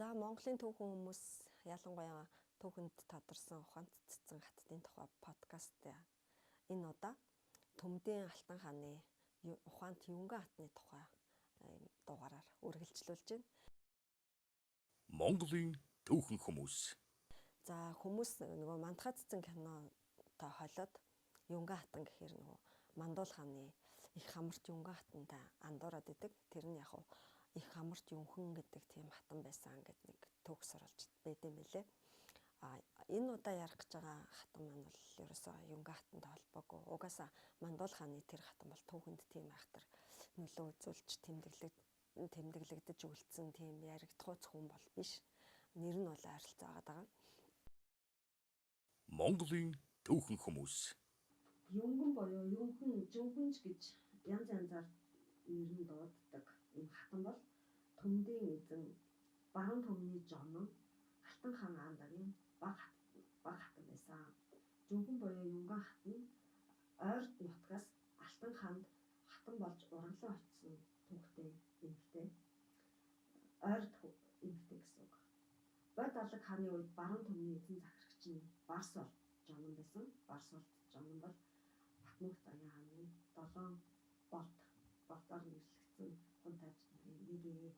За Монголын түүхэн хүмүүс ялангуяа түүхэнд тодорсон ухаант цэцэн хаттын тухай подкаст энэ удаа Төмдийн Алтан хааны ухаант Юнган хатны тухай дугаараар үргэлжлүүлж байна. Монголын түүхэн хүмүүс. За хүмүүс нөгөө Мандахаа цэцэн кинотой холиод Юнган хатан гэхээр нөгөө Мандуул хааны их хамарт Юнган хатантай андуураад идэг. Тэр нь яг их хамарт Юнхэн гэдэг тийм хатан байсан гэд нэг түүх сурвалж байд юм билээ. А энэ удаа ярих гэж байгаа хатан маань бол ерөөсөө Юнган хатантай холбоогүй. Угаасаа Мандуул хааны тэр хатан бол түүхэнд тийм айхтар нөлөө үзүүлж тэмдэглэгдэж үлдсэн тийм яригдахуйц хүн бол биш. Нэр нь бол ойролцоо байгаа. Монголын түүхэн хүмүүс. Юнган буюу Юнхэн, Жинхэнж гэж янз янзаар нэр нь дууддаг энэ хатан бол Төмдийн эзэн Баруун түмний жонон Алтан хаан Аандагийн баг хатан байсан. Жинхэнэ буюу Юнган хат нь Ойрд нутгаас Алтан хаанд хатан болж уранлан очсон түүхтэй эмэгтэй. Ойрд эмэгтэй гэсэн үг. Бод алаг хааны үед Баруун түмний эзэн захирагч нь Барс болт жонон байсан. Барс болт жонон бол Батмөнх даян хааны 7 болтоор нэрлэгдсэн хүн таж нарын нэг ээ.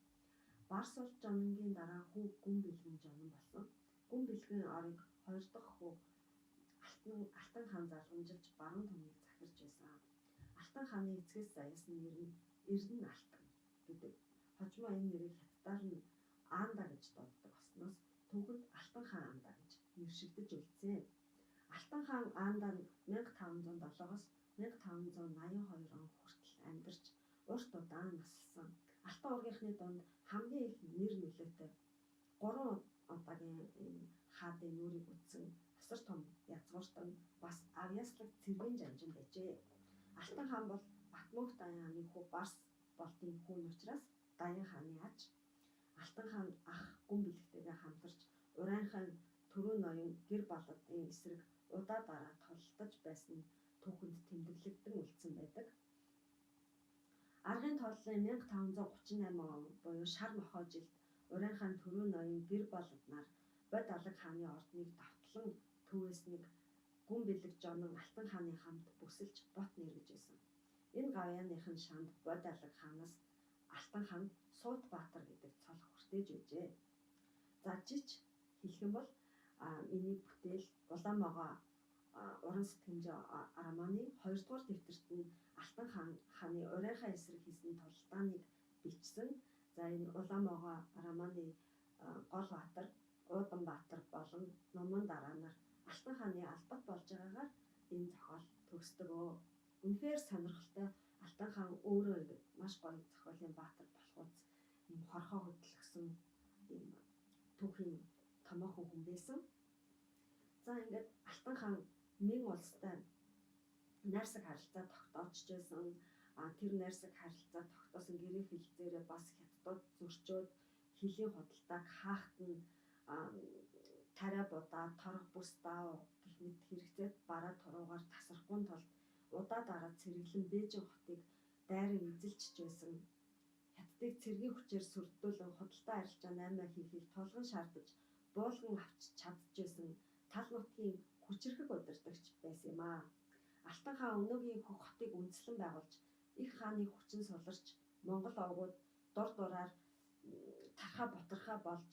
Барс болт жононгийн дараа хүү Гүн бэлгэн жонон болсон. Гүн бэлгэн орыг хоёр дахь хүү Алтан хаан залгамжилж Баруун түмнийг захирч байсан. Алтан хааны эцгээс заяасан нэр нь Эрдэнэ Алтан гэдэг. Хожмоо энэ нэрийг хятадаар нь Аанда гэж дууддаг болсноос түүхэнд Алтан хаан Аанда гэж нэршигдэж үлдсэн. Алтан хаан Аанда 1507-оос 1582 он хүртэл амьдарч урт удаан насалсан. Алтан уургийнхны дунд хамгийн их нэр нөлөөтэй 3 удаагийн энэ хаадын нүрийг үтсэн асар том язгууртан бас авьяаслаг цэргийн жанжин байжээ. Алтан хаан бол Батмөнх даян хааны хүү Барс болтын хүү нь учраас даян хааны аж. Алтан хаан ах Гүн бэлэгтэйгээ хамтарч урайнхайн түрүү ноён гэр балдын эсрэг удаа дараа тулалдаж байсан нь түүхэнд тэмдэглэгдэн үлдсэн байдаг. Аргын тооллын 1538 он буюу шар нохой жилд урайнхайн түрүү ноён гэр балднаар Бод алаг хааны ордныг давтлан төвөөснийг Гүн бэлэг жонон Алтан хааны хамт бүсэлж бот нэргэж байсан. Энэ гавьяаныхан шанд Бод алаг хаанаас Алтан хаанд Суут Баатар гэдэг цол хүртээж байжээ. За жич хэлэх юм бол миний бүтээл Улаан могоо уран сэтгэмж романы 2 дугаар дэвтэрт нь Алтан хааны урайхаа эсрэг хийсэн тулалдааныг бичсэн. За энэ Улаан могоо романы гол баатар Уудан Баатар болон Нуман дараа нар Алтан хааны албат болж байгаагаар энэ зохиол төгсдөг. Үнэхээр сонирхолтой. Алтан хаан өөрөө ингээд маш гоё зохиолын баатар болох үз ийм хорхоо хөдлөгсөн ийм түүхийн томоохон хүн байсан. За ингээд Алтан хаан Мин улстай найрсаг харилцаа тогтоочж байсан. Тэр найрсаг харилцаа тогтоосон гэрээ хэлцээрээ бас хятадууд зөрчөөд хилийн худалдааг хаахт нь тариа будаа, торох бүс даав гэх мэт хэрэгцээд бараа туруугаар тасрахгүй тулд удаа дараа цэргэлэн Бээжин хотыг дайран эзэлчж байсан. Хятадыг цэргийн хүчээр сүрдүүлэн худалдаа арилжаа 8 хийхийг тулган шаардаж буулган авч чадчихсэн тал нутгийн хүчирхэг удирдагч байсан юм аа. Алтан хаан өнөөгийн хөх хотыг үндэслэн байгуулж их хааны хүчин суларч Монгол овгууд дур дураар тархаа бутархаа болж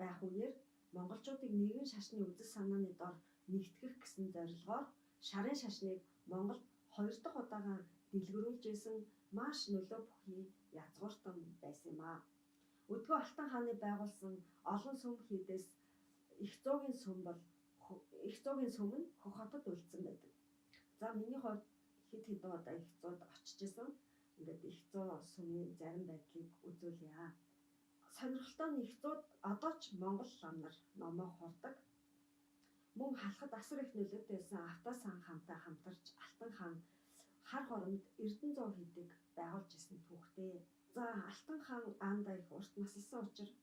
байх үеэр монголчуудыг нэгэн шашны үзэл санааны дор нэгтгэх гэсэн зорилгоор шарын шашныг Монголд хоёр дахь удаага дэлгэрүүлж байсан маш нөлөө бүхий язгууртан байсан юм аа. Өдгөө Алтан хааны байгуулсан олон сүм хийдээс их зуугийн сүм бол их зуугийн сүм нь Хөх хотод үлдсэн байдаг. За миний хувьд хэд хэдэн удаа их зууд очиж исэн. Ингээд их зуу сүмийн зарим байдлыг үзүүлье. Сонирхолтой нь их зууд одоо ч Монгол лам нар номоо хурдаг. Мөн халахад асар их нөлөөтэй байсан Автасан хаантай хамтарч Алтан хаан хар хоромд Эрдэнэ зуу хийдэг байгуулж исэн түүхтэй. За Алтан хаан Аанда их урт насалсан учраас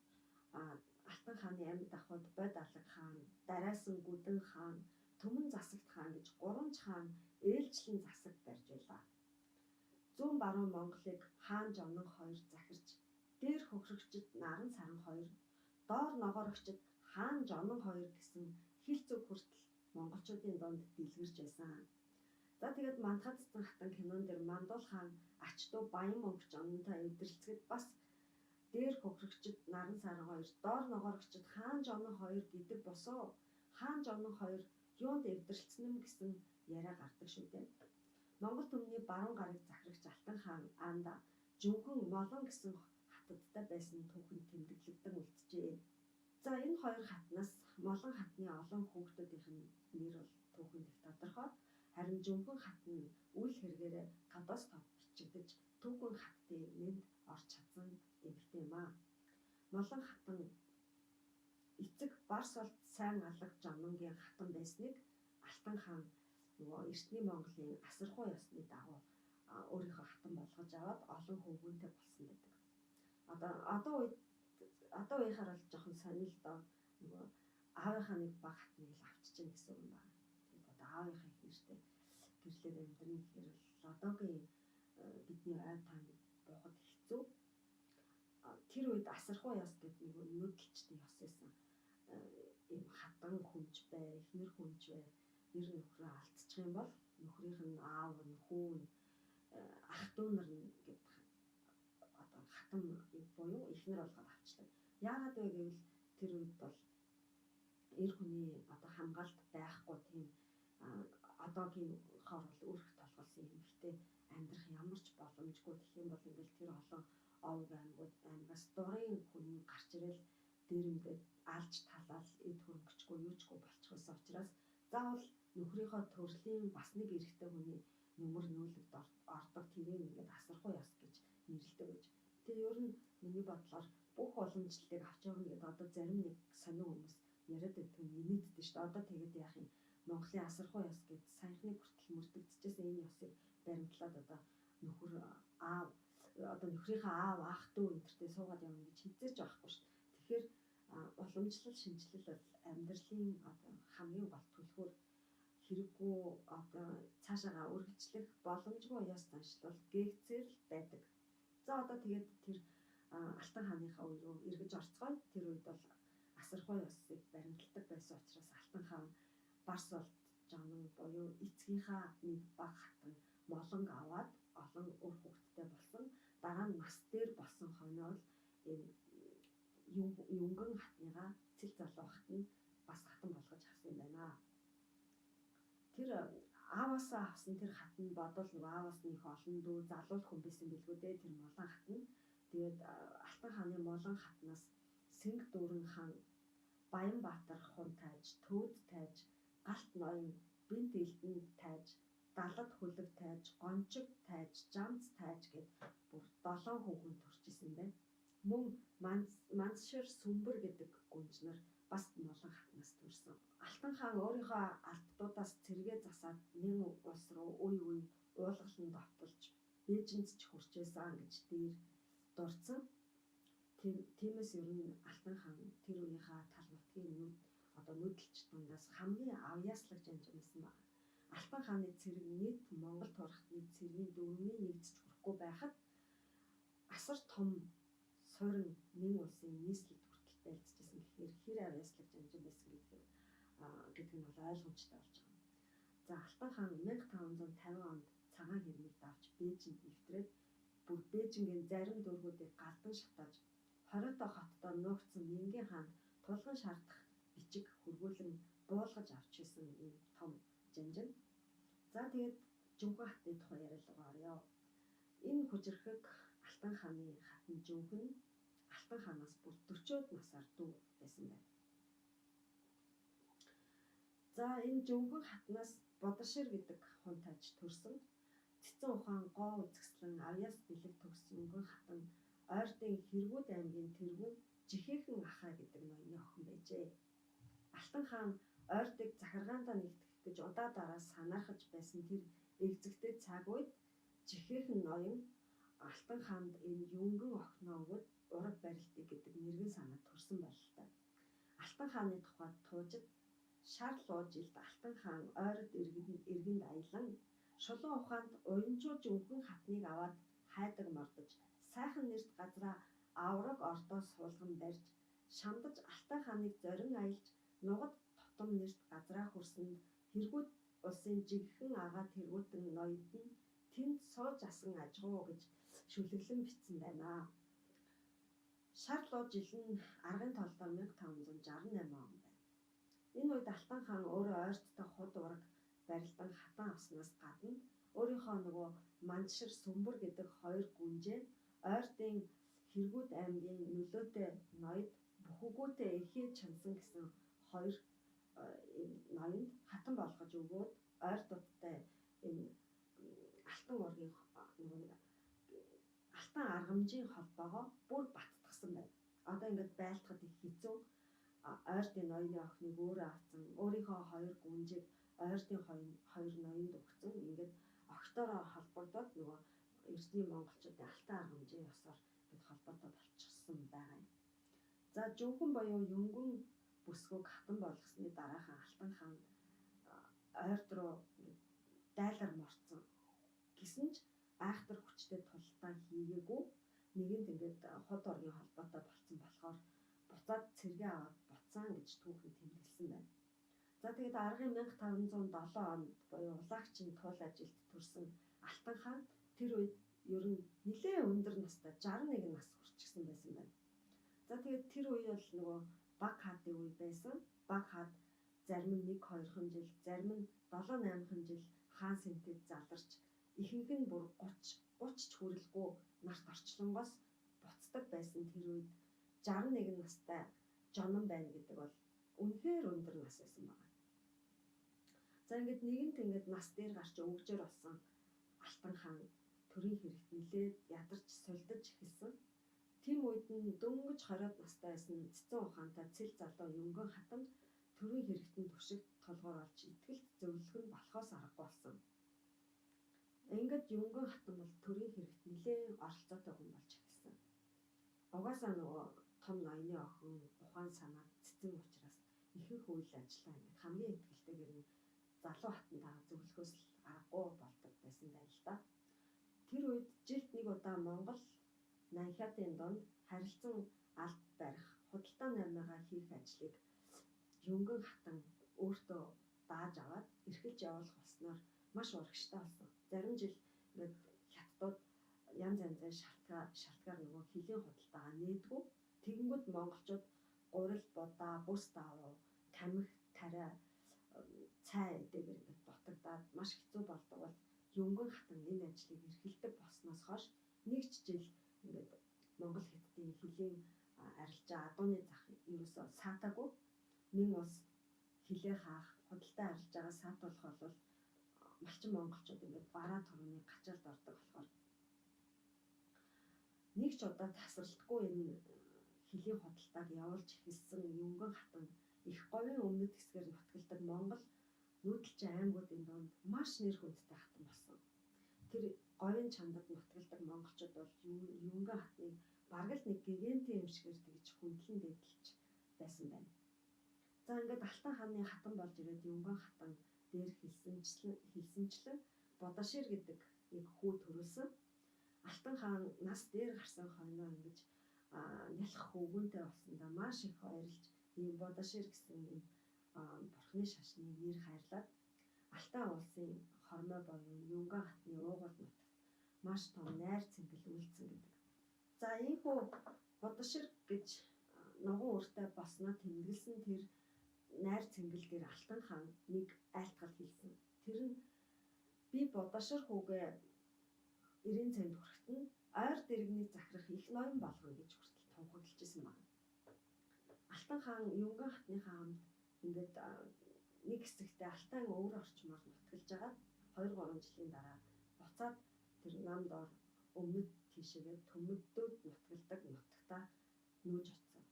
Алтан хааны амьд ахуйд Бод алаг хаан, Дараасан Гүдэн хаан, Түмэн засагт хаан гэж гурван хаан ээлжлэн засаг барьж байлаа. Зүүн баруун Монголыг хаан жонон хоёр захирч, дээр хөхрөгчд наран саран хоёр, доор ногоорогчид хаан жонон хоёр гэсэн хил зүг хүртэл монголчуудын дунд дэлгэрч байсан. За тэгээд Мандахад цэцэн хатан кинон дээр Мандуул хаан ач дүү Баян мөнгө жононтой эвдрэлцэхэд бас дээр хөхрөгчд наран саран хоёр, доор ногоорогчид хаан жонон хоёр гэдэг босоо хаан жонон хоёр юунд эвдрэлцэн юм гэсэн яриа гардаг шүү дээ. Монгол түмний баруун гарыг захирагч Алтан хаан Анда Жөнхөн Молон гэсэн хатадтай байсан түүхэнд тэмдэглэгдэн үлджээ. За энэ хоёр хатнаас Молон хатны олон хүүхдүүдийнх нь нэр бол түүхэнд их тодорхой. Харин Жөнхөн хат нь үйл хэрэгээрээ тодоос тод бичигдэж түүхэн хаттын нэнд орч чадсан эмэгтэй юм аа. Молон хатан эцэг Барсолт сайн алга жононгийн хатан байсныг Алтан хаан нөгөө эртний Монголын асархуу ёсны дагуу өөрийнхөө хатан болгож аваад олон хөвгүүнтэй болсон байдаг. Одоо үед одоо үеийнхаар бол жоохон сонин л доо, нөгөө аавынхаа нэг баг хатныг л авчиж гин гэсэн үг юм байна. Тэгээд одоо аавынхаа их нэртэй гэрлээд амьдрна гэхээр бол одоогийн бидний ой тоонд буухад хэцүү. Тэр үед асархуу ёс гэдэг нэг нүүдэлчдийн ёс байсан. Ийм хатан хүнч бай, эхнэр хүнч бай, нэр нөхрөө алдчих юм бол нөхрийнх нь аав нь, хүү нь, ах дүү нар нь гэдэг одоо хатан буюу эхнэр болгоод авчдаг. Яагаад вэ гэвэл тэр үед бол эр хүний одоо хамгаалалт байхгүй, тийм одоогийн хор бол өрх толгойлсон эмэгтэй амьдрах ямар ч боломжгүй. Тэгэх юм бол ингээл тэр олон овг аймагуд аймагаас дурын хүн гарч ирэл дээрэмдээд алж талаал эд хөрөнгөчгүй юучгүй болчихсон учраас заавал нөхрийнхөө төрлийн бас нэг эрэгтэй хүний нүмер нүүлэгд ордог, тэрийг ингээд асархуу ёс гэж нэрлэдэг гэж. Тэгээ ер нь миний бодлоор бүх уламжлалыг авч явна гэдэг одоо зарим нэг сонин хүмүүс яриад байдаг нь инээддэг шүү дээ. Одоо тэгээд яах юм, Монголын асархуу ёс гэд саяхны хүртэл мөрдөгдөжсэн энэ ёсыг баримтлаад одоо нөхөр аав одоо нөхрийнхөө аав ах дүү энтертэй суугаад явна гэж хизээч байхгүй шүү дээ. Тэгэхээр уламжлал шинжлэл бол амьдралын одоо хамгийн гол түлхүүр, хэрэггүй одоо цаашаага үргэлжлэх боломжгүй ёс заншил бол гээгцээр л байдаг. За одоо тэгээд тэр Алтан хааныхаа үе рүү эргэж орцгоё. Тэр үед бол асархуу ёсыг баримталдаг байсан учраас Алтан хаан Барсолт жонон буюу эцгийнхаа нэг баг хатан Молонг аваад олон үр хүүхэдтэй болсон. Дараа нь нас дээр болсон хойноо л энэ Юнгэн хатныгаа цэл залуу хат нь бас хатан болгож авсан юм байна. Тэр ааваасаа авсан тэр хат нь бодвол нөгөө ааваас нь их олон дүү залуул хүн байсан билгүү дээ тэр Молон хат нь. Тэгээд Алтан хааны Молон хатнаас Сэнгэ дүүрэн хаан, Баянбаатар хун тайж, Төвд тайж, Галт ноён, Бэнт элдэн тайж, Далад хүлэг тайж, Гончиг тайж, Жамц тайж гэд бүр 7 хүүхэн төрчихсөн байна. Мөн Мансшир Сүмбэр гэдэг гүнж нар бас Молон хатнаас төрсэн. Алтан хаан өөрийнхөө алдтуудаас цэргээ засаад нэн улс руу үе үе уулгалан довтолж Бээжинд ч хүрчээсэн гэж дээр дурдсан. Тиймээс ер нь Алтан хаан тэр үеийнхаа тал нутгийн одоо нүүдэлч дундаас хамгийн авьяаслаг жанжин байсан байна. Алтан хааны цэрэг нийт Монгол турхтны цэргийн дөрвний нэгдэж хүрэхгүй байхад асар том суурин нэн улсын нийслэлд хүртэл байлдчихсан гэхээр хэр авьяаслаг жанжин байсан гэдэг нь бол ойлгомжтой болж байгаа. За Алтан хаан 1550 онд цагаан хэрмийг давж Бээжинд нэвтрээд бүр Бээжингийн зарим дүүргүүдийг галдан шатааж 20 хотдоо нуугдсан Мингийн хаанд тулган шаардах бичиг хөргүүлэн буулгаж авч исэн ийм том жанжин. За тэгээд Жөнхөн хатны тухай яриалгаа оръё. Энэ хүчирхэг Алтан хааны хатан Жөнхөн Алтан хаанаас бүр 40-од насаар дүү байсан байна. За энэ Жөнхөн хатнаас Бодоршир гэдэг хүн таж төрсөн. Цэцэн ухаан гоо үзэсгэлэн авьяас бэлэг төгс Юнгэн хатан Ойрдын Хэрэгүүд аймгийн тэргүүн Жихээхэн ахаа гэдэг ноёны охин байжээ. Алтан хаан Ойрдыг захиргаандаа нэгтгэх гэж удаа дараа санаархаж байсан тэр эгзэгтэй цаг үед Жихээхэн ноён Алтан хаанд энэ Юнгэн охиноо өгөөд ураг барилтыг гэдэг нэргэн санаа төрсөн бололтой. Алтан хааны тухайд туужид шар луу жилд Алтан хаан ойрод иргэнд аялан шулуун ухаанд уянжуу Жөнхөн хатныг аваад хайдаг мордож сайхан нэрт газраа авраг ордоо суулган барьж шамдаж Алтан хааныг зорин аялж нугад тутам нэрт газраа хүрсэнд Хэрэгүүд улсын жигхэн агаа тэргүүтэн ноёд нь тэнд сууж асан ажгуу гэж шүлэглэн бичсэн байна. Шар луу жил нь аргын толдоор 1568 он байна. Энэ үед Алтан хаан өөрөө ойрттой худ ураг барилдан хатан авснаас гадна өөрийнхөө нөгөө Маншир Сүмбэр гэдэг хоёр гүнжээ ойртын Хэрэгүүд аймгийн нөлөөтэй ноёд Бүхэгүүтэй эрхээ чансан гэсэн хоёр энэ ноёнд хатан болгож өгөөд ойртуудтай энэ Алтан уургийн нөгөө нэг Алтан аргамжийн холбоогоо бүр баттгасан байна. Одоо ингээд байлтахад их хэцүү. Ойртын ноёны охиныг өөрөө авцсан, өөрийнхөө хоёр гүнжийг ойртын хоёр ноёнд өгсөн. Ингээд огтороо холбогдоод нөгөө эрдний монголчуудын Алтан аргамжийн ёсоор ингээд холбоотой болчихсон байгаа юм. За Жөвгөн буюу Юнгөн бүсгүйг хатан болгосны дараахан Алтан хаан ойрд руу ингээд дайлар морцсон. Гэсэн ч айхтар хүчтэй тултаа хийгээгүй. Нэгэнт ингээд худ оргийн холбоотой болцсон болохоор буцаад цэргээ аваад буцаан гэж түүхэн тэмдэглэсэн байна. За тэгээд аргын 1507 онд буюу Улаагчин туул ажилд төрсэн Алтан хаан тэр үед ер нь нэлээд өндөр настай 61 нас хүрчихсэн байсан байна. За тэгээд тэр үе бол нөгөө баг хаадын үе байсан. Баг хаад зарим нь 1-2 жил, зарим нь 7-8 жил хаан сэнтэд заларч ихэнх нь бүр 30 ч хүрэлгүй нарт орчлонгоос буцдаг байсан тэр үед 61 настай жонон байна гэдэг бол үнэхээр өндөр нас байсан байна. За ингээд нэгэнт ингээд нас дээр гарч өвгжээр болсон Алтан хаан төрийн хэрэгт нэлээд ядарч сулдаж эхэлсэн. Тийм үед нь дөнгөж 20-од настай байсан Цэцэн ухаантай цэл залуу Юнгөн хатан төрийн хэрэгтэн түшиг тулгуур олж итгэлт зөвлөх нь болохоос аргагүй болсон. Ингээд Юнгөн хатан бол төрийн хэрэгт нэлээд оролцоотой хүн болж эхэлсэн. Угаасаа нөгөө том ноёны охин ухаан санаад цэцэн учраас ихэнх үйл ажиллагаа ингээд хамгийн итгэлтэйгээр нь залуу хатантайгаа зөвлөхөөс л аргагүй болдог байсан байна л да. Тэр үед жилд нэг удаа Монгол Нанхиатын дунд харилцан алд барих, худалдаа наймаагаа хийх ажлыг Юнгөн хатан өөртөө дааж аваад эрхэлж явуулах болсноор маш урагштай болсон. Зарим жил ингээд хятадууд янз янзын шалтгаар нөгөө хилийн худалдаагаа нээдгүү. Тэгэнгүүт монголчууд гурил, будаа, бүс давуу, тамхи, тариа, цай эдэгээр ингээд дутагдаад маш хэцүү болдог бол Юнгөн хатан энэ ажлыг эрхэлдэг болсноос хойш нэг ч жил ингээд Монгол хятадын хилийн арилжаа адууны зах ерөөсөө саатаагүй. Мэн улс хилээ хаах, худалдаа арилжаагаа саатуулах бол малчин монголчууд ингээд бараа турууны гачаалд ордог болохоор нэг ч удаа тасралтгүй энэ хилийн худалдааг явуулж эхэлсэн Юнгөн хатан их говийн өмнөд хэсгээр нутагладаг Монгол нүүдэлчин аймагуудын дунд маш нэр хүндтэй хатан болсон. Тэр говийн чандад нутагладаг монголчууд бол Юнгөн хатныг бараг л нэг гигантын юм шигээр тэгж хүндлэн дээдэлж байсан байна. За ингээд Алтан хааны хатан болж ирээд Юнгөн хатан дээр хэлсэнчлэн Будашир гэдэг нэг хүү төрүүлсэн. Алтан хаан нас дээр гарсан хойноо ингэж нялх хөвгөнтэй болсондоо маш их баярлж ийм Будашир гэсэн ийм бурхны шашны нэр хайрлаад Алтан улсын хормой буюу Юнгөн хатны уугуул нутагт маш том найр цэнгэл үйлдсэн гэдэг. За ийхүү Будашир гэж нугуун үртэй болсноо тэмдэглэсэн тэр найр цэнгэл дээр Алтан хаан нэг айлтгал хийсэн. Тэр нь би Будашир хүүгээ 90 цент хүрэхэд нь ойр дэргэнийг захирах их ноён болгоно гэж хүртэл тунхаглажсэн байна. Алтан хаан Юнгөн хатныхаа хамт ингээд нэг хэсэгтээ Алтан өвөр орчмоор нутгалж агаад 2-3 жилийн дараа буцаад тэр нам доор өмнөд тийшээгээ төмөддөөд нутгалдаг нутагтаа нүүж очсон.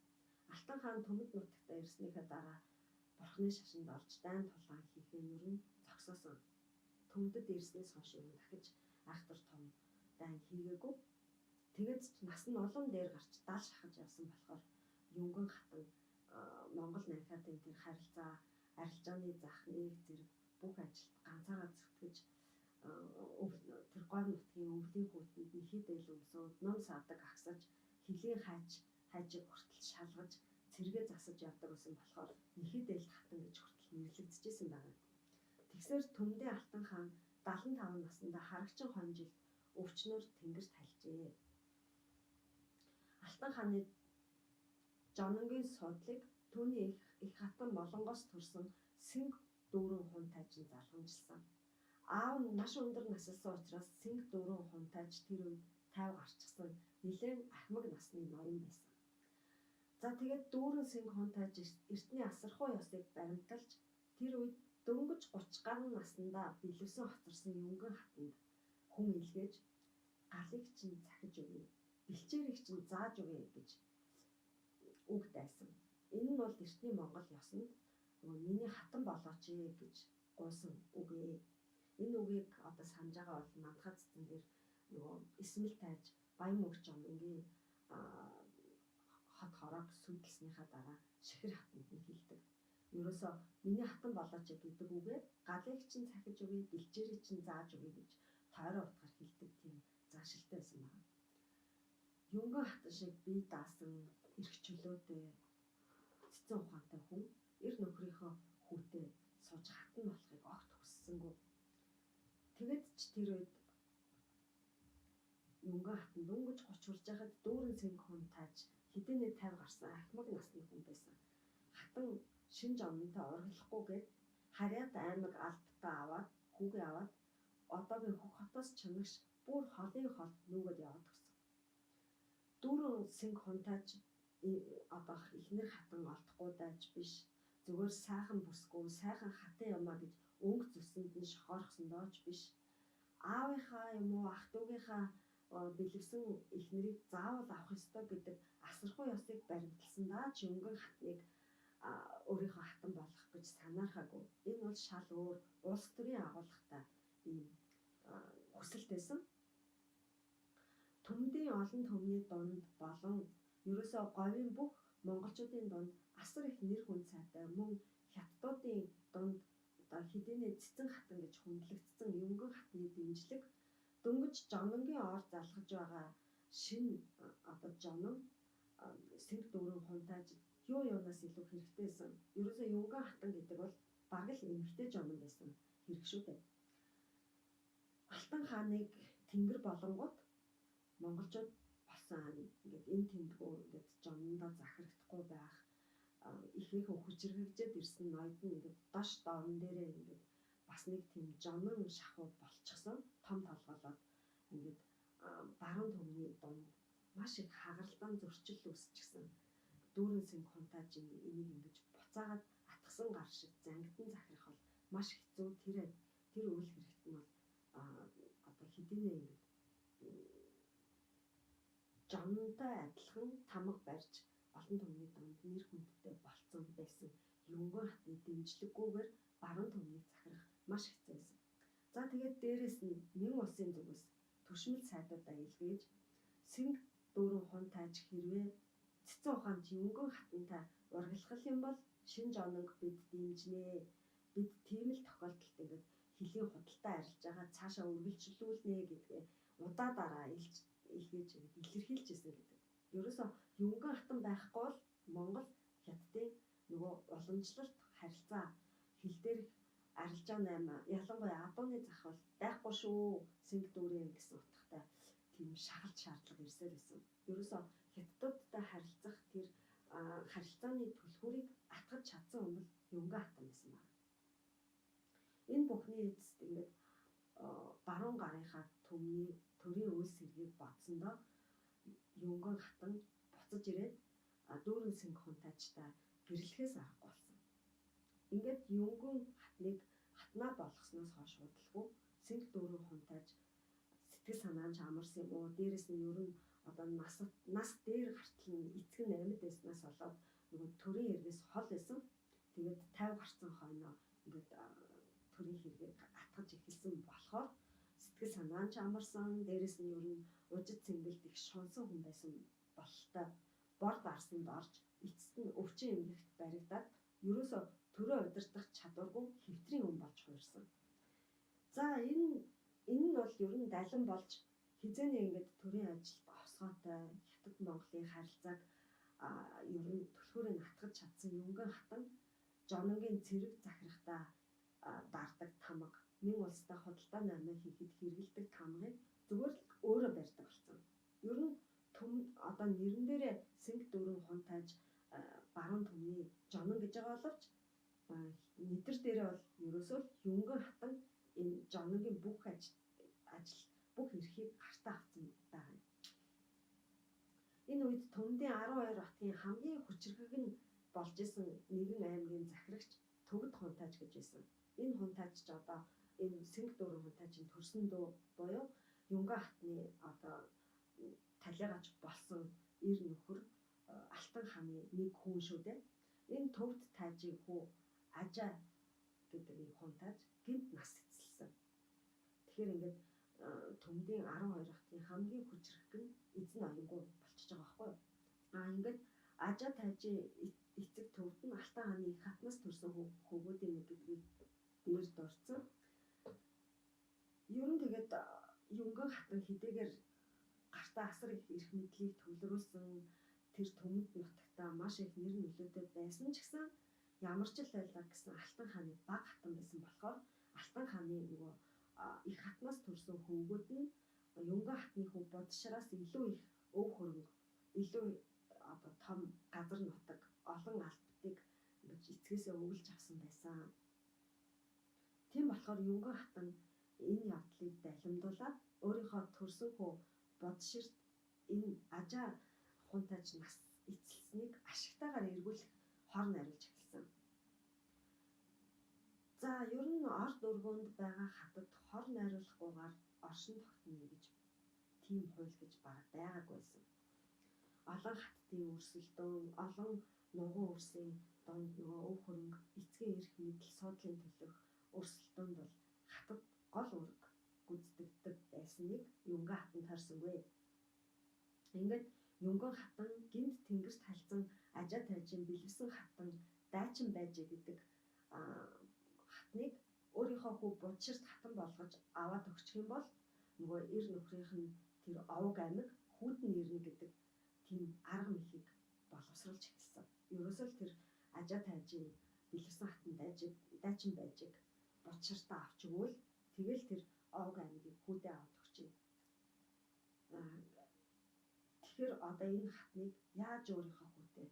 Алтан хаан төмөд нутагтаа ирснийхээ дараа бурхны шашинд орж дайн тулаан хийхээ ер нь зогсоосон. Төмөдөд ирснээс хойш ер нь дахиж айхтар том дайн хийгээгүй. Тэгээд ч нас нь улам дээр гарч дал шахаж явсан болохоор Юнгөн хатан Монгол Нанхиатын тэр харилцаа, арилжааны зах, нэг зэрэг бүх ажилд ганцаараа зүтгэж тэр говь нутгийн өвлийн хүүтэнд нэхий дээл өмсөөд ном саадаг агсаж хилийн хайжиг хүртэл шалгаж цэргээ засаж явдаг байсан болохоор Нэхий дээлт хатан гэж хүртэл нэрлэгдэжсэн байгаа. Тэгсээр Төмдийн Алтан хаан 75 наснда харагчин хонь жилд өвчнөр тэнгэрт халжээ. Алтан хааны Жононгийн суудлыг түүний их хатан Молонгоос төрсэн Сэнг дүүрэн хунтайжин залгамжилсан. Аав нь маш өндөр насалсан учраас Сэнг дүүрэн хунтайж тэр үед 50 гарчихсан нэлээн ахмаг насны ноён байсан. За тэгээд дүүрэн Сэнг хунтайж эртний асархуу ёсыг баримталж тэр үед дөнгөж 30 гаруй наснда бэлэвсэн хоцорсон Юнган хатанд хүн илгээж галыг чинь цахиж өгье, бэлчээрийг чинь зааж өгье гэж үг дайсан. Энэ нь бол эртний Монгол ёсонд нөгөө миний хатан болооч ээ гэж гуйсан үг ээ. Энэ үгийг одоо санаж байгаа бол Мандахай цэцэн дээр нөгөө Эсмэл тайж Баян мөнгө жононгийн хот хороог сүйдэлснийхаа дараа Шихэр хатанд нь хэлдэг. Ерөөсөө миний хатан болооч гэдэг үгээ галыг чинь цахиж өгье, бэлчээрийг чинь зааж өгье гэж тойрон утгаар хэлдэг тийм заншилтай байсан байна. Юнган хатан шиг бие даасан эрх чөлөөтэй цэцэн ухаантай хүн эр нөхрийнхөө хүүтэй сууж хатан болохыг огт хүссэнгүй. Тэгэд ч тэр үед Юнган хатан дөнгөж 30 хүрж байхад дүүрэн сэнг хүн тааж хэдийнэ 50 гарсан ахмаг насны хүн байсан. Хатан шин жононтой ургалахгүйгээд Харьяат аймаг албатаа аваад хүүгээ аваад одоогийн Хөх хотоос чанагш бүр холын хол нүүгээд яваад өгсөн. Дүүрэн сэнг хунтайж одоо эхнэр хатан олдохгүй дайж биш, зүгээр сайхан бүсгүй, сайхан хатан юмаа гэж өнгө зүсэнд нь шохоорхсондоо ч биш. Аавынхаа юм уу ах дүүгийнхаа бэлэвсэн эхнэрийг заавал авах ёстой гэдэг асархуу ёсыг баримталсандаа ч Юнган хатныг өөрийнхөө хатан болгох гэж санаархаагүй. Энэ бол шал өөр улс төрийн агуулгатай ийм хүсэлт байсан. Төмдийн олон түмний дунд болон ерөөсөө говийн бүх монголчуудын дунд асар их нэр хүнд сайтай мөн хятадуудын дунд одоо хэдийнэ цэцэн хатан гэж хүндлэгдсэн Юнган хатны дэмжлэг дөнгөж Жононгийн ор залгаж байгаа шинэ одоо Жонон сэнг дүүрэн хунтайж юу юунаас илүү хэрэгтэйсэн. Ерөөсөө Юнган хатан гэдэг бол бараг л эмэгтэй Жонон байсан хэрэг шүү дээ. Алтан хааныг тэнгэр болонгууд монголчууд болсон ингээд энэ тэндгүү ингээд Жонондоо захирагдахгүй байх ихээхэн хүчрхэгжээд ирсэн ноёд нь ингээд доош доорн дээрээ ингээд бас нэг тийм Жонон шахуу болчихсон том толгоолоод ингээд баруун түмний дунд маш их хагаралдаан зөрчил үүсчихсэн. Дүүрэн сэнг хунтайж энийг ингэж буцаагаад атгсан гар шиг зангидан захирах бол маш хэцүү. Тэр үйл хэрэгт нь бол одоо хэдийнэ ингээд Жононтой адилхан тамга барьж олон түмний дунд нэр хүндтэй болцсон байсан Юнган хатны дэмжлэггүйгээр баруун түмнийг захирах маш хэцүү байсан. За тэгээд дээрэс нь Мин улсын зүгээс түшмэл сайдуудаа илгээж сэнг дүүрэн хунтайж хэрвээ цэцэн ухаанд Юнган хатантай ургалах юм бол шин жононг бид дэмжинэ. Бид тийм л тохиолдолд ингээд хөлийн худалдаа арилж байгаа цаашаа үргэлжлүүлнэ гэдгээ удаа дараа илгээж ингээд илэрхийлж ирсэн гэдэг. Ерөөсөө Юнган хатан байхгүй бол Монгол хятадын нөгөө уламжлалт харилцаа хил дээрх арилжаа 8 ялангуяа адууны зах бол байхгүй шүү сэнг дүүрэн гэсэн утгатай тийм шагалт шаардлага ирсээр байсан. Ерөөсөө хятадуудтай харилцах тэр харилцааны түлхүүрийг атгаж чадсан хүн бол Юнган хатан байсан байна. Энэ бүхний эцэст ингээд баруун гарынхаа түмний төрийн үйлс хэргийг бодсондоо Юнган хатан буцаж ирээд дүүрэн сэнг хунтайчтай гэрлэхээс аргагүй болсон. Ингээд Юнган хатныг хатнаа болгосноос хойш удалгүй сэнг дүүрэн хунтайж сэтгэл санаа нь амарсан юм уу? Дээрэс нь ер нь одоо нас дээр гартал нь эцэг нь амьд байснаас болоод нөгөө төрийн хэрэгээс хол байсан. Тэгээд 50 гарцсан хойноо ингээд төрийн хэрэгийг атгаж эхэлсэн болохоор сэтгэл санаа нь амарсан. Дээрэс нь ер нь ужид цэнгэлд их шунсан хүн байсан бололтой бор дарсанд орж эцэст нь өвчин эмгэгт баригдаад ерөөсөө төрөө удирдах чадваргүй хэвтрийн хүн болж хувирсан. За энэ нь бол ер нь далин болж хизээний ингээд төрийн ажилд овсгоотой хятад Монголын харилцааг Ер нь түлхүүрийг атгаж чадсан Юнган хатан Жононгийн цэрэг захирахдаа дардаг тамга, мэн улстай худалдаа наймаа хийхэд хэрэглэдэг тамгыг зүгээр л өөрөө барьдаг болсон. Ер нь төм одоо нэрэн дээрээ Сэнгэ дүүрэн хунтайж баруун түмний Жонон гэж байгаа боловч нэдэр дээрээ бол ерөөсөө л Юнган хатан энэ Жононгийн бүх ажил бүх эрхийг гартаа авсан байгаа юм. Энэ үед Түмдийн 12 хотын хамгийн хүчирхэг нь болж исэн нэгэн аймгийн захирагч Төгд хунтайж гэж байсан. Энэ хунтайж ч одоо энэ Сэнгэ дүүрэн хунтайжийн төрсөн дүү буюу Юнган хатны одоо талигач болсон эр нөхөр Алтан хааны нэг хүн шүү дээ. Энэ Төвд тайжийн хүү Ажаа гэдэг нэг хунтайж гэнэт нас эцэлсэн. Тэгэхээр ингээд Түмдийн 12 хотын хамгийн хүчрхэг нь эзэн оюнгүй болчихж байгаа байхгүй юу? Ингээд Ажаа тайжийн эцэг Төвд нь Алтан хааны их хатнаас төрсэн хөвгүүдийн нэг гэдгийг дээр дурдсан. Ер нь тэгээд Юнган хатан хэдийгээр гартаа асар их эрх мэдлийг төвлөрүүлсэн тэр түмэд нутагтаа маш их нэр нөлөөтэй байсан ч гэсэн ямар ч л байлаа гэсэн Алтан хааны баг хатан байсан болохоор Алтан хааны нөгөө их хатнаас төрсэн хөвгүүд нь Юнган хатны хүү Будшираас илүү их өв хөрөнгө, илүү одоо том газар нутаг, олон албатыг ингэж эцгээсээ өвлж авсан байсан. Тийм болохоор Юнган хатан энэ явдлыг далимдуулаад өөрийнхөө төрсэн хүү Будширт энэ Ажаа хунтайж нас эцэлснийг ашигтайгаар эргүүлэх хор найруулж эхэлсэн. За ер нь орд өргөөнд байгаа хатад хор найруулахгүйгээр оршин тогтно гэж тийм хууль гэж бараг байгаагүй байсан. Олон хаттын өрсөлдөөн, олон нугуун үрсийн дунд нөгөө өв хөрөнгө, эцгийн эрх мэдэл суудлын төлөх өрсөлдөөнд бол хатад гол үүрэг гүйцэтгэдэг байсныг Юнган хатан тойрсонгүй. Ингээд Юнган хатан гинт тэнгэрт халзан Ажаа тайжин бэлэвсэн хатан дайчин байжээ гэдэг хатныг өөрийнхөө хүү Будширт хатан болгож аваад өгчих юм бол нөгөө эр нөхрийнх нь тэр овог аймаг хүүд нь ирнэ гэдэг тийм арга мэхийг боловсруулж эхэлсэн. Ерөөсөө л тэр Ажаа тайжин бэлэвсэн хатан дайчин байжийг Будширтаа авч өгвөл тэгэл тэр овог аймгийг хүүдээ аваад өгчээ. Тэгэхээр одоо энэ хатныг яаж өөрийнхөө хүүтэй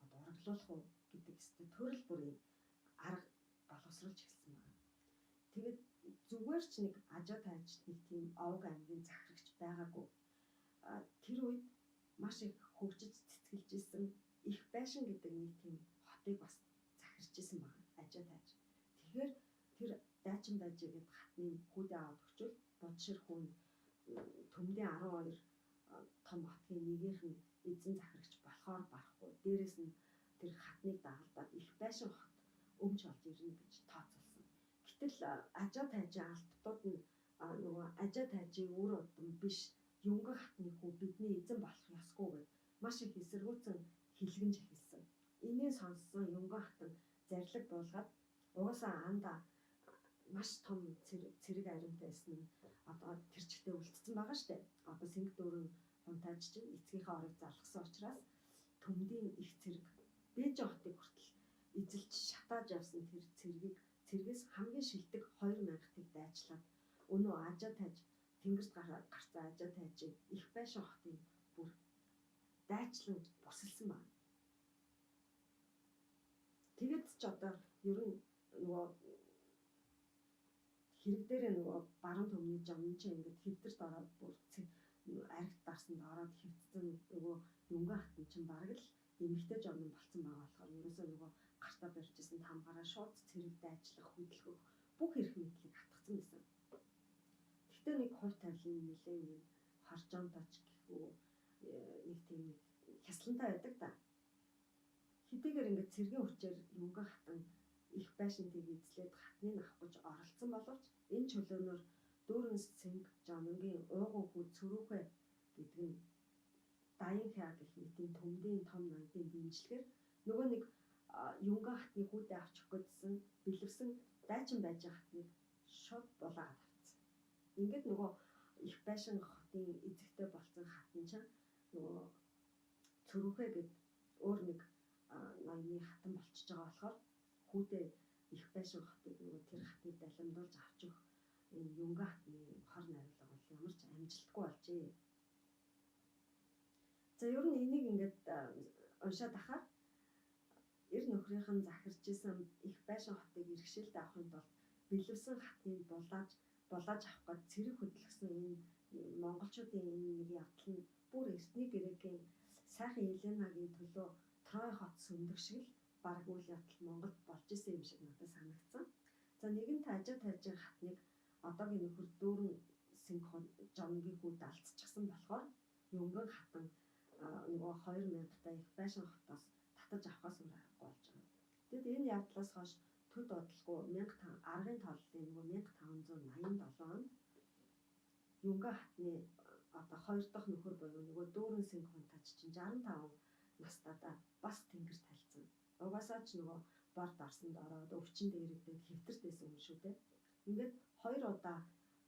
одоо ураглуулах уу гэдэг өстө төрөл бүрийн арга боловсруулж эхэлсэн байна. Тэгээд зүгээр ч нэг Ажаа тайж нэг тийм овог аймгийн захирагч байгаагүй. Тэр үед маш их хөгжиж цэцгэлж исэн их байшин гэдэг нэг тийм хотыг бас захирч исэн байна Ажаа тайж. Тэгэхээр тэр дайчин байжээ гэд хатны хүүдээ аваад өгчвөл Будшир хүн Түмдийн 12 том хотгийн нэгийнх нь эзэн захирагч болохоор барахгүй. Дээрээс нь тэр хатныг дагалдаад их байшин хот өмч олж ирнэ гэж тооцоолсон. Гэтэл Ажаа тайжийн албатууд нь нөгөө Ажаа тайжийн үр удам биш Юнган хатны хүү бидний эзэн болох ёсгүй гэд маш их эсэргүүцэн хилгэнж эхэлсэн. Энийг сонссон Юнган хатан зарлиг буулгаад угаасаа анда маш том цэрэг аримтай байсан нь одоо тэр чигтээ үлдсэн байгаа штэ. Одоо Сэнгэ дүүрэн хунтайж чинь эцгийнхээ орыг залгасан учраас Түмдийн их цэрэг Бээжин хотыг хүртэл эзэлж шатааж явсан тэр цэргийг цэргээс хамгийн шилдэг 2000-ыг дайчлаад өнөө Ажаа тайж тэнгэрт гарцсан Ажаа тайжийг их байшин хотын бүр дайчлан бусалсан байна. Тэгээд ч одоо ер нь нөгөө хэрэг дээрээ нөгөө баруун түмний жомн чинь ингээд хэвдэрт ороод бүр аригт дарсанд ороод хэвдсэн нөгөө Юнган хатан чинь бараг л эмэгтэй жомн болцсон байгаа болохоор ерөөсөө нөгөө гартаа барьж исэн тамгаараа шууд цэрэг дайчлах, хөдөлгөх бүх эрх мэдлийг атгацсан байсан. Гэхдээ нэг хувь тавилан нэлээд юм хоржоонтой ч гэх үү нэг тийм нэг хяслантай байдаг да. Хэдийгээр ингээд цэргийн хүчээр Юнган хатан их байшинтыг эзлээд хатныг авах гэж оролцсон боловч энэ чөлөөнөөр дүүрэн Сэнгэ Жононгийн ууган хүү Цөрүүхэ гэдэг нь Даян хя гэх мэтийн Түмдийн том ноёдын дэмжлэгээр нөгөө нэг Юнган хатны хүүдээ авчих гэдсэн бэлэвсэн дайчин байж байгаа хатныг шууд булаагаад авчихсан. Ингээд нөгөө их байшин хотын эзэгтэй болсон хатан чинь нөгөө Цөрүүхэ гэд өөр нэг ноёны хатан болчихж байгаа болохоор хүүдээ их байшин хотыг нөгөө тэр хатныг далимдуулж авч өгөх энэ Юнга хатны хор найруулга бол ямар ч амжилтгүй болжээ. За ер нь энийг ингээд уншаад ахаар эр нөхрийнх нь захирч исэн их байшин хотыг иргэшээлд авахын тулд бэлэвсэн хатныг булааж авах гээд цэрэг хөдөлгсөн энэ монголчуудын энэ нэг явдал нь бүр эртний грекийн сайхан Еленагийн төлөө Трой хот сөндөх шиг л баг үйл явдал Монголд болж исэн юм шиг надад санагдсан. За нэгэн тажаа тажин хатныг одоогийн нөхөр дүүрэн синхон жонгийн хүүд алдчихсан болохоор Юнган хатан нөгөө 2000-та их байшин хотоос татаж авахаас өөр аргагүй болж байгаа. Тэгэд энэ явдлаас хойш төд удалгүй 1000 аргын тооллын нөгөө 1587 онд Юнга хатны одоо хоёр дахь нөхөр буюу нөгөө дүүрэн синхон таж чинь 65 настайдаа бас тэнгэр талцсан. Угаасаа ч нөгөө борд орсонд ороод өвчин дээрэгдээд хэвтэрт байсан юм шүү дээ. Ингээд хоёр удаа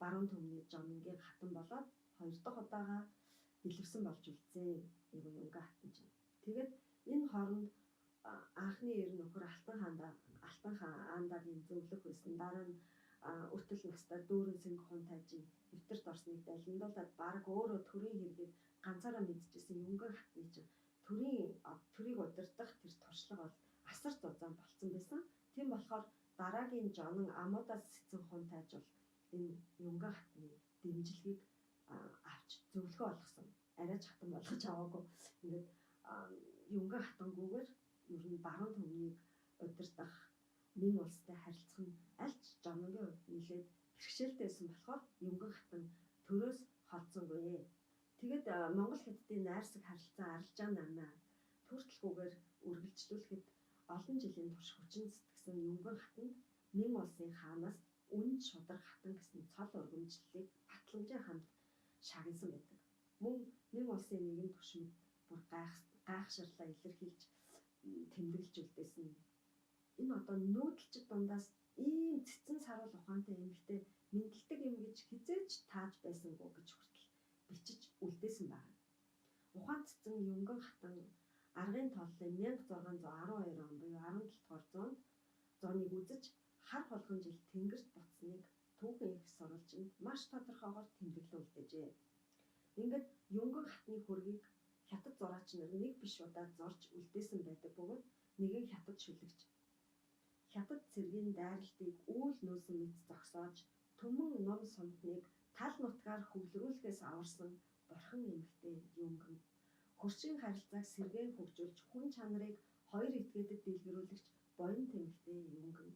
баруун түмний жонгийн хатан болоод хоёр дахь удаага бэлэвсэн болж үлдсэн нөгөө Юнга хатан чинь. Тэгээд энэ хооронд анхны ер нөхөр Алтан хаан Андагийн зөвлөх байсан. Дараа нь өтөл настай дүүрэн сэнгэ хун тайжин хэвтэрт орсныг далимдуулаад баг өөрөө төрийн хэргийг ганцаараа мэдчихсэн Юнган хатны чинь төрийг удирдах тэр туршлага бол асар зузаан болцсон байсан. Тийм болохоор дараагийн жонон амуудаас сэцэн хун тайж бол энэ Юнган хатны дэмжлэгийг авч зөвлөгөө олгосон. Арайч хатан болгож аваагүй. Ингээд Юнган хатангүйгээр ер нь баруун түмнийг удирдах мэн улстай харилцах нь аль ч жононгийн хувьд нэлээд бэрхшээлтэй байсан болохоор Юнган хатан төрөөс холдсонгүй. Тэгээд Монгол хятадын найрсаг харилцаа арилжаа намаа төртөлгүйгээр үргэлжлүүлэхэд олон жилийн турш хүчин зүтгэсэн Юнган хатанд мэн улсын хаанаас үнэн шударга хатан гэсэн цол өргөмжлөлийг батламжийн хамт шагнасан байдаг. Мөн мэн улсын нэгэн түвшинд бүр гайхширлаа илэрхийлж тэмдэглэж үлдээсэн. Энэ одоо нүүдэлчд дундаас ийм цэцэн саруул ухаантай эмэгтэй мэндэлдэг юм гэж хизээч тааж байсангүй гэж хүртэл бичиж үлдээсэн байна. Ухаан цэцэн Юнган хатан аргын тооллын 1612 он буюу 17 дугаар зуунд зууныг үзэж хар хулган жил тэнгэрт буцсныг түүхэн их сурвалжинд маш тодорхойгоор тэмдэглэн үлдээжээ. Ингээд Юнган хатны хөргийг хятад зураач нар нэг биш удаа зурж үлдээсэн байдаг бөгөөд нэгэн хятад шүлэгч хятад цэргийн дайралтыг үүл нөөсөн мэт зогсоож түмэн ном сумтныг тал нутгаар хөвлөрүүлэхээс аварсан бурхан эмэгтэй Юнган хөршийн харилцааг сэргээн хөгжүүлж хүн чанарыг хоёр этгээдэд дэлгэрүүлэгч буян тэмэгтэй Юнган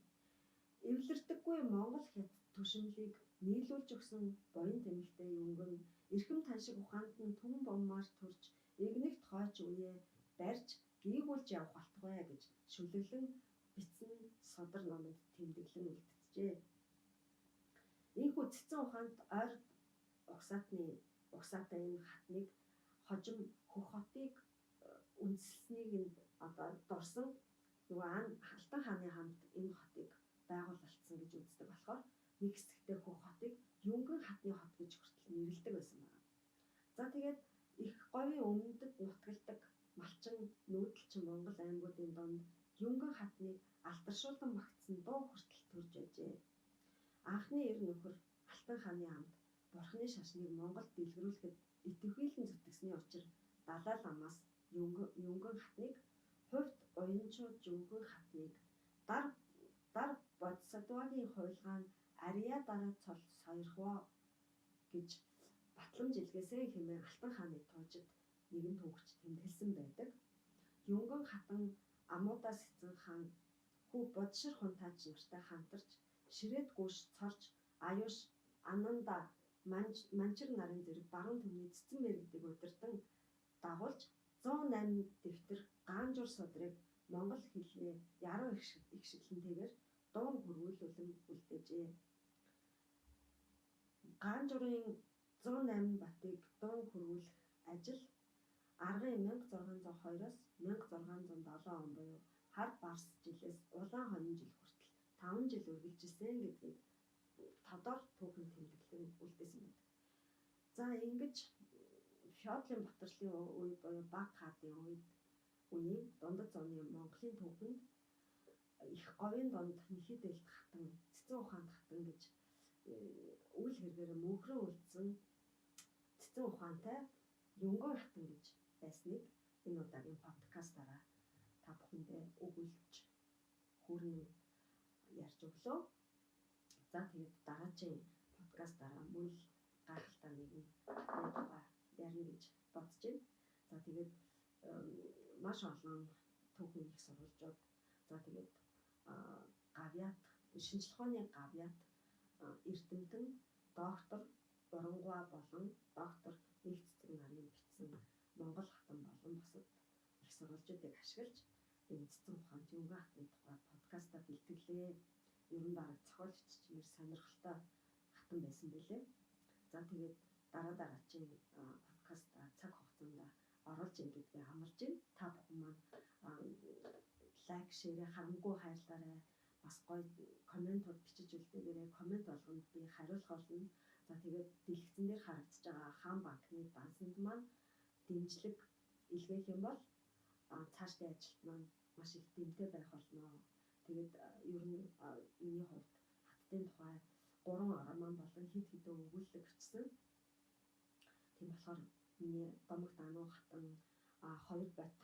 эвлэрдэггүй Монгол хятад түшимлийг нийлүүлж өгсөн буян тэмэгтэй Юнган эрхэм таншиг ухаанд нь түн боммаар төрж эгнэгт хойч үеэ барьж гийгүүлж явах болтугай гэж шүлэглэн бичсэн судар номонд тэмдэглэн үлджээ. Ийхүү цэцэн ухаанд ойр угсаатай энэ хатныг хожим хөх хотыг үндэслэснийг нь одоо дурсан нөгөө Алтан хааны хамт энэ хотыг байгуулалтсан гэж үздэг болохоор нэг хэсэгтээ хөх хотыг Юнган хатны хот гэж хүртэл нэрлэдэг байсан байна. За тэгээд их говийн өмнөдөд нутагладаг малчин нүүдэлчин Монгол аймагуудын дунд Юнган хатныг алдаршуулан багтсан дуу хүртэл төрж байжээ. Анхны эр нөхөр Алтан хааны хамт бурхны шашныг Монголд дэлгэрүүлэхэд идэвхийлэн зүтгэсний учир Далай ламаас Юнган хатныг хувьд уянчуу Жүнхэн хатныг дар бодисадвагийн хувилгаан Ария дараа цол сойрхвоо гэж батламж илгээсэн хэмээн Алтан хааны туужид нэгэн түүхч тэмдэглэсэн байдаг. Юнган хатан амуудаас эцэн хаан хүү Бодшир хунтаач нартай хамтарч ширээд гүйш цорж аюуш Ананда Манчир нарын зэрэг баруун түмний цэцэн мэргэдийг удирдан дагуулж 108 дэвтэр гаанжуур судрыг монгол хэлний яруу эгшиглэнтэйгээр дуун хөрвүүлүүлэн үлдээжээ. Гаанжуурын 108 батыг дуун хөрвүүлэх ажил аргын 1602-оос 1607 он буюу хар барс жилээс улаан хонин жил хүртэл 5 жил үргэлжилсэн гэдгийг тодор түүхэн тэмдэглэн үлдээсэн байдаг. За ингэж Феодлын ботрлын үе буюу баг хаадын үед үеийн дундад зууны Монголын түүхэнд их говийн дунд нэхийдэлт хатан, цэцэн ухаанд хатан гэж үйл хэрэгээр мөнхрөн үлдсэн цэцэн ухаантай Юнгой хатан гэж байсныг энэ удаагийн подкастаараа та бүхэндээ өгүүлж хүрнэ ярьж өглөө. За тэгээд дараагийн подкастаараа мөн л гайхалтай нэгэн тухай ярина гэж бодож байна. За тэгээд маш олон түүхэн их сурвалжууд, за тэгээд гавьяат шинжлэх ухааны гавьяат эрдэмтэн доктор Бурангуа болон доктор Нэг цэцэг нарын бичсэн Монгол хатан болон бусад их сурвалжуудыг ашиглаж энэ цэцэн ухаант Юнгой хатны тухай подкастаа бэлтгэлээ. Ер нь бараг зохиолч чимээр сонирхолтой хатан байсан бэлээ. За тэгээд дараа дараагийн подкаст цаг хугацаанд оруулж ийн гэдгээ амлаж байна. Та бүхэн маань like, share харамгүй хайрлаарай. Бас гоё комментууд бичиж үлдээгээрэй. Коммент болгонд би хариулах болно. За тэгээд дэлгэцэн дээр харагдаж байгаа хаан банкны дансанд маань дэмжлэг илгээх юм бол цаашдын ажилд маань маш их дэмтэй байх болно. Тэгээд ер нь миний хувьд хаттын тухай 3 роман болон хэд хэдэн өгүүлэлэг бичсэн. Тийм болохоор миний Домогт Ануу хатан, хоёр бот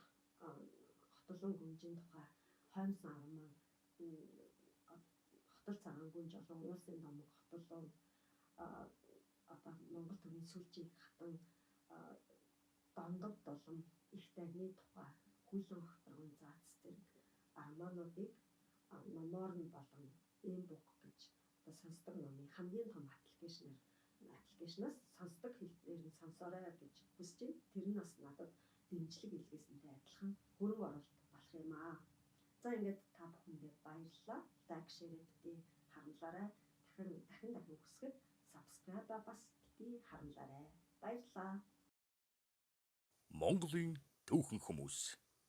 хотолон гүнжийн тухай хоймсон роман, хотол цагаан гүнж олон уулсын домог хотолон, одоо Монгол төрийн сүүлчийн хатан Дондог дулам их дагны тухай хүлэн огторгон заац зэрэг романуудыг номоор нь болон e-book гэж одоо сонсдог номын хамгийн том application аар application аас сонсдог хэлбэрээр нь сонсоорой гэж хүсэж байна. Тэр нь бас надад дэмжлэг илгээсэнтэй адилхан хөрөнгө оруулалт болох юм аа. За ингээд та бүхэндээ баярлалаа. Like, share битгий харамлаарай. Дахин дахин дахин хүсгэд subscribe бас битгий харамлаарай. Баярлалаа. Монголын түүхэн хүмүүс.